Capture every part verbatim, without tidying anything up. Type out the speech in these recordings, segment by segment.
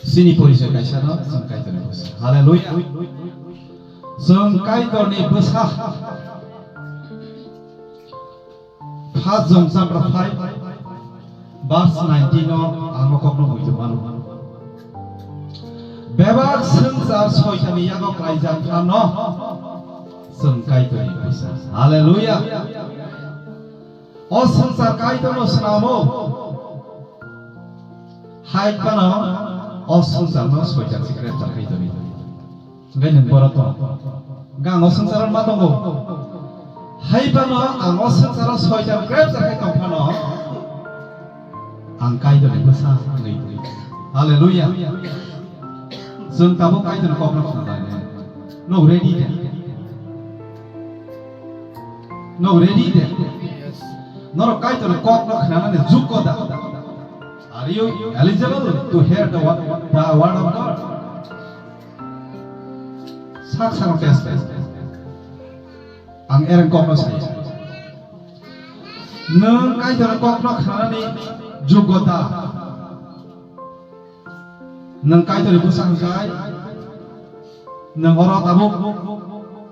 Chini porichoi kaisa no, chwng Kaitorni bwsa. Hallelujah. Chwng Kaitorni bwsa. First John chapter five, verse nineteen o ang o kokno buitu mano. Bebak swngchar soitanni yago klaijak phano chwng Kaitorni bwsa. Hallelujah. O swngchar Kaitorno swnamo. Hai phano o swngcharno soitan se grepchar khai tongwi. Hwnkhe nwng borok tong. Hwnkhe ang o swngcharo ma tongo. Hai phano ang o swngcharo soitan grepchar khai tong phano ang Kaitorni bwsa wngwi tong. Hallelujah. Chwng tabuk Kaitorni kokno khna lai. Nwng ready da? Nwng ready da? Norok Kaitorni kokno khnanani jukgo da? Are you eligible to hear the word, the word of God? Sak sak test test. Ang ereng kokno sai. Nwng Kaitorni kokno khnanani jukgo da? Nwng Kaitorni bwsa hwnkhe, nwng oro tabuk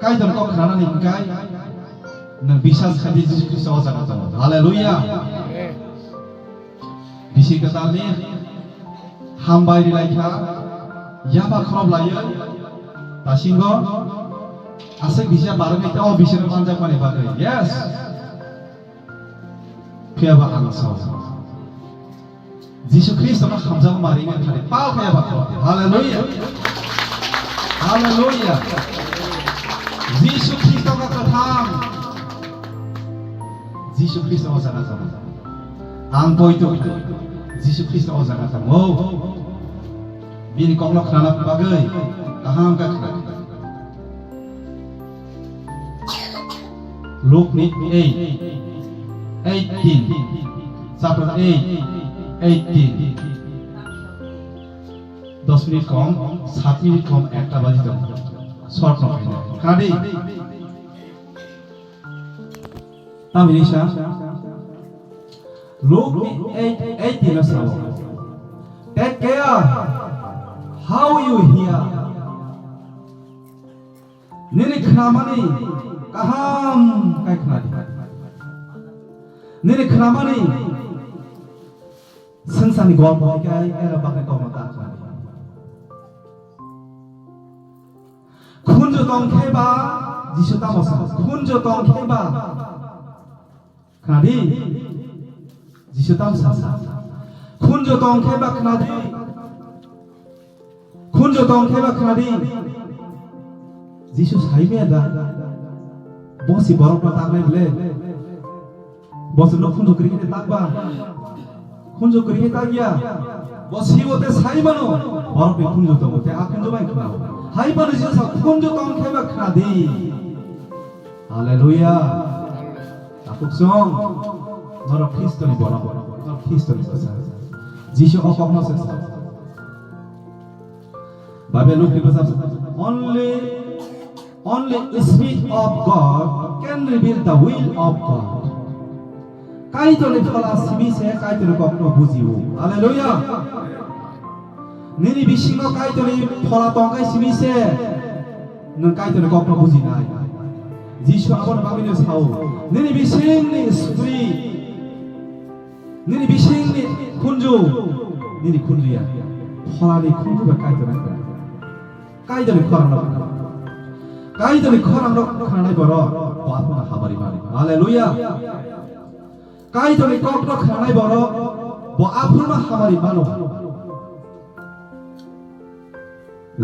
Kaitorni kok khnanani hwnkhe, nwng biswas khai di Jisu Khristo o jaga tongo. Hallelujah. Bisi kwtalni hambai rilai kha, yaba khorop laiwi, dasingo aswk bisi barwgwi tei o bisino manjakmani bagwi. Yes. Phiya ba ang sao. Jisu Khristo no hamjak mari nge khali pal khe ba khorop. Hallelujah. Hallelujah. Jisu Khristo ka katham. Jisu Khristo o jaga tamo. Ang poito. Jisu Khristo o jaga tamo. Bini kokno khnana bagwi kaham khe khna. Lukni eight, eighteen, chapter eight, eighteen. Dos minute kom, sat minute kom, ekta baji tongo. Short no khaina. Khadi. Tamini sa. Lukni eight, eighteen o sao. Take care how you hear. Nini khnamani kaham khe khnadi. Nini khnamani swngcharni golpo hai khe era bagwi kokno ta khnadi. Khunju tong khe ba Jisu tamo sa, khunju tong khe ba. Khnadi, Jisu tam sa sa. Khunju tong khe ba khnadi. Khunju tong khe ba khnadi. Jisu sai me da. Bo si borok no tangnai ble. Bo si no khunju kri khe tak ba. Khunju kri khe tak ya. Bo si bo te sai mano. Borok ni khunju tongo te a khunju bai khnao. Hai mano Jisu sa khunju tong khe ba khnadi. Hallelujah. Takhuk song, norok Khristoni borok, norok Khristoni bwsa. Jisu o kokno se sa. Bible lukni bwsa, only, only Spirit of God can reveal the will of God. Kaitorni phola simi se Kaitorni kokno bujio. Hallelujah. Nini bisingo Kaitorni phola tongkai simi se nwng Kaitorni kokno bujinai. Jisu aboni bagwino sao, nini bisingni spri, nini bisingni khunju, nini khunju ya, pholani khunju ba Kaitorni khunju. Kaitorni khorang rok, Kaitorni khorang rok khanai borok bo aphano habari mani. Hallelujah. Kaitorni kokno khanai borok bo aphano habari mano.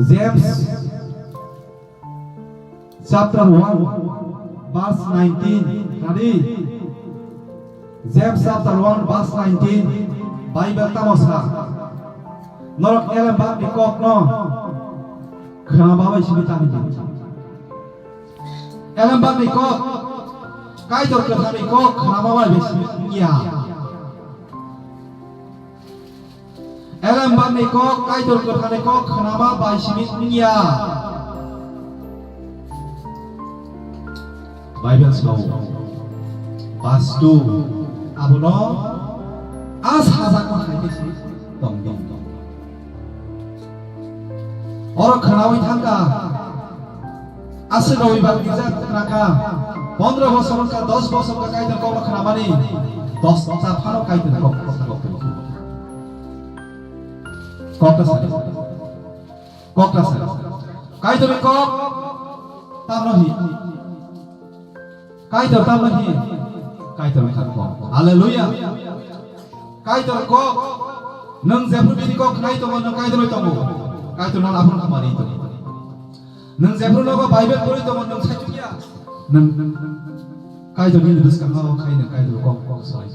James chapter one verse nineteen, khadi? James chapter one verse nineteen, Bible tamo sa? Norok elembakni kokno khna babai simi tangdi. Elembakni kok, Kaitor kwtharni kok khna babai simi ya. Elembakni kok, Kaitor kwtharni kok khnama bai simi wngya. Bible sao, bastu abono a sajakma hai khe se tongdi. Oro khwnawi thangkha. Aswk Robibar girja khwnakha. Pondro bosor wngkha, dos bosor wngkha Kaitor kokno khwnamani. Dos ta phano Kaitor kok sakok tongkha. Kok ta sari. Kok ta sari. Kaitor kok tamno hi. Kaitor tamno hi. Kaitor kha kok. Hallelujah. Kaitor kok. Nwng jephru bini kok khnai tongo, nwng Kaitor bai tongo. Kaitor nono aphuru khamari tongo. Nwng jephru nogo Bible pori tongo, nwng saichung ya. Nwng Kaitor bini bwskango khai nwng Kaitor kok kok sai.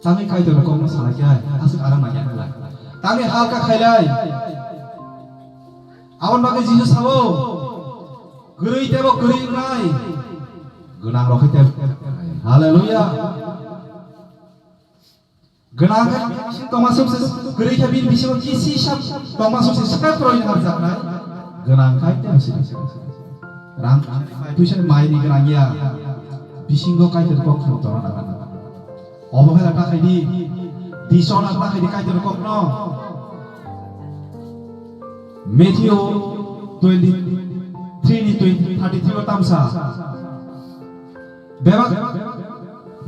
Tangwi Kaitor kokno salai khe aswk aram nangya khlai. Tangwi halka khailai. Aboni bagwi Jisu sao, kwrwi tebo kwrwi wngnai. Gwnang rok khe tebo. Hallelujah. Gwnang khe bini bising tongma sukse, kwrwi khe bini bisingo kisi sak tongma sukse, sak kwrwi harjaknai. Gwnang khai tebo sini. Rang puisa mai ni gwnang ya. Bisingo Kaitor kok khum tongna nang. Obo hai ta khaidi, dison ta khaidi Kaitor kokno. Matthew twenty-three ni twenty, thirty-three o tamsa. Bebak,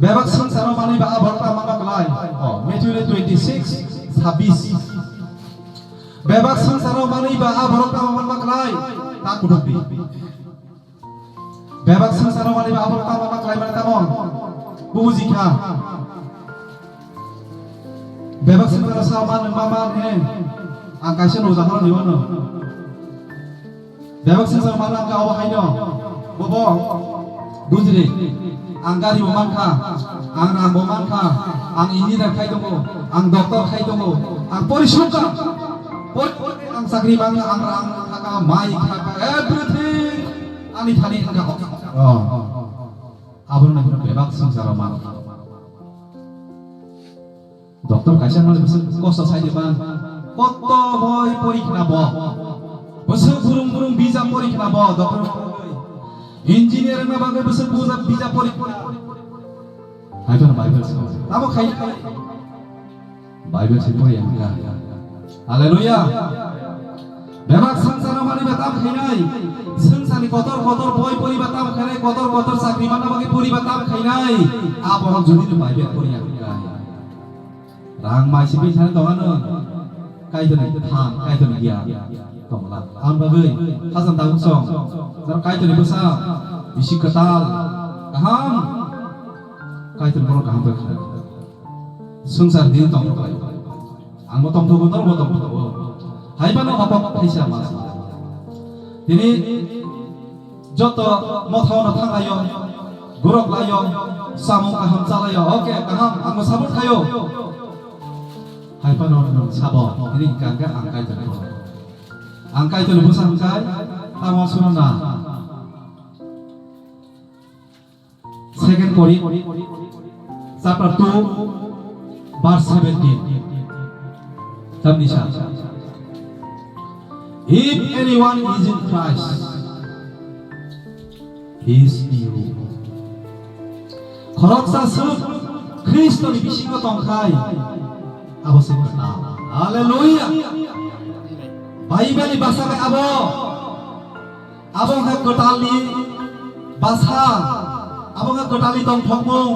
bebak swngcharo manwi ba a borok tamo ma klai. Oh, Matthew ni twenty-six, sabbish. Bebak swngcharo manwi ba a borok tamo ma klai. Ta kuthukdi. Bebak swngcharo manwi ba abo tamo ma khlai mani tamo? Bujikha. Bebak swngcharo sa man ma man he. Ang kaisa no udahoron dibo no. Bebak swngcharo man ang ka obo haino. Bobo. Bujri. Ang gari bo mankha. Ang rang bo mankha. Ang engineer khai tongo. Ang doctor khai tongo. Ang pori sukha. Pori, pori ang chakri mankha. Ang rang thaka, mai thaka, everything. Ani thani thangkha. Oh. Abono nang bebak swngcharo man. Doctor kaisa man bwswk kosto sai de man. Koto boi pori khna bo. Bwswk burung burung bijap pori khna bo. Doctor engineer na bagwi bwswk bijap pori khna. Hai to Bible sa. Tamo khai. Bible se pori ang ka. Hallelujah. Bebak swngcharo manwi ba tam khainai. Swngcharni kotor kotor boi pori ba tam khainai, kotor kotor chakri manna bagwi pori ba tam khainai. Abo jodi no Bible pori ang ka. Rang mai sibin thani tongano. Kaitorni tham, Kaitorni giyan. Tongla. Ang bagwi hajan tabuk song. Jar Kaitorni bwsa bisi kwtal. Kaham. Kaitor borok kaham bai khlai. Swngchar dini tongthok lai. Ang bo tongthogo, norok bo tongthogo. Hai phano hokok thaisa ma. Tini joto mothano thanglaio, gurok laio, samung kaham chalaio. Oke, kaham, ang bo support khaio. Hai phano nwng sabo, tini hingka hingka ang Kaitor ko. Ang Kaitor bwsa hingkai, tamo suna na. Second Corinth chapter two, verse seventeen. Tamni sa, "If anyone is in Christ, he is new." Khoroksa swk Khristoni bisingo tongkhai, abo se kwtal. Hallelujah. Bible ni basa khe abo. Abo wngkha kwtalni bwsa, abo wngkha kwtalni tongthokmung.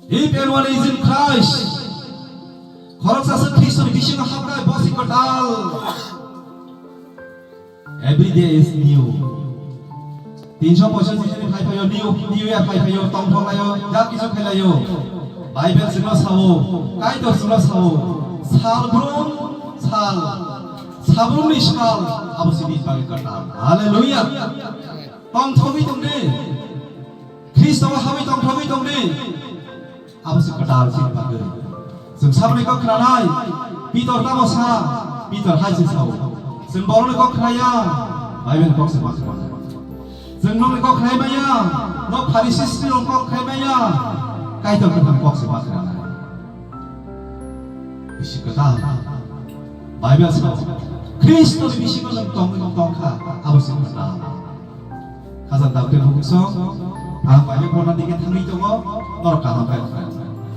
If anyone is in Christ, khoroksa se Khristoni bisingo habnai, bo se kwtal. Every day is new. Tinso poisotti din phai phaio, new, new year phai phaio, tongthok laio, jak kisu khai laio. Bible sino sao, Kaitor sino sao, sal brum sal. Sabrumni sal abo sini bagwi kwtal. Hallelujah. Tongthogwi tongdi. Khristo o habwi tongthogwi tongdi. Abo se kwtal sini bagwi. Chwng saboni kok khwnanai. Pitor tamo sa. Pitor hai se sao. Chwng borokni kok khwnaya. Bible kok se ma khwnaya. Chwng nokni kok khnai maya. Nok Pharisee rok kok khnai maya. Kaitor kwthang kok se ma khwnanai. Bisi kwtal. Bible sa, Khristoni bisingo nwng tongwi tongkha, abo se kwtal. Khajak Daud ni bukung song, ang Bible porna digi thangwi tongo, norok kaham khe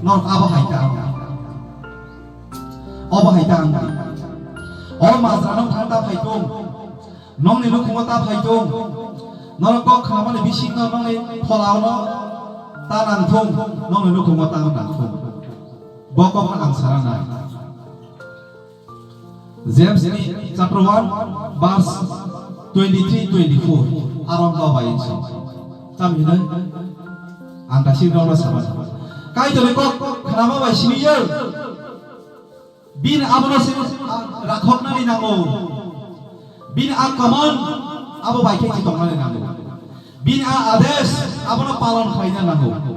norok abo hai ta ang. Obo hai ta ang. O majra nwng thang ta phai thung, nongni nukhungo ta phai thung, norok kok khnamani bisingno nongni pholao no ta nang thung, nongni nukhungo ta nang thung. Bo kokno ang sana nai. James ni chapter one, verse twenty-three, twenty-four, arong ba bai inso. Tam hinai ang ta sing rong sama. Kaitorni kok khnama bai simi yo. Bini abono se rakhoknani nango. Bini a command abo bai khe chitongnani nango. Bini a adesh abono palon khlaina nango.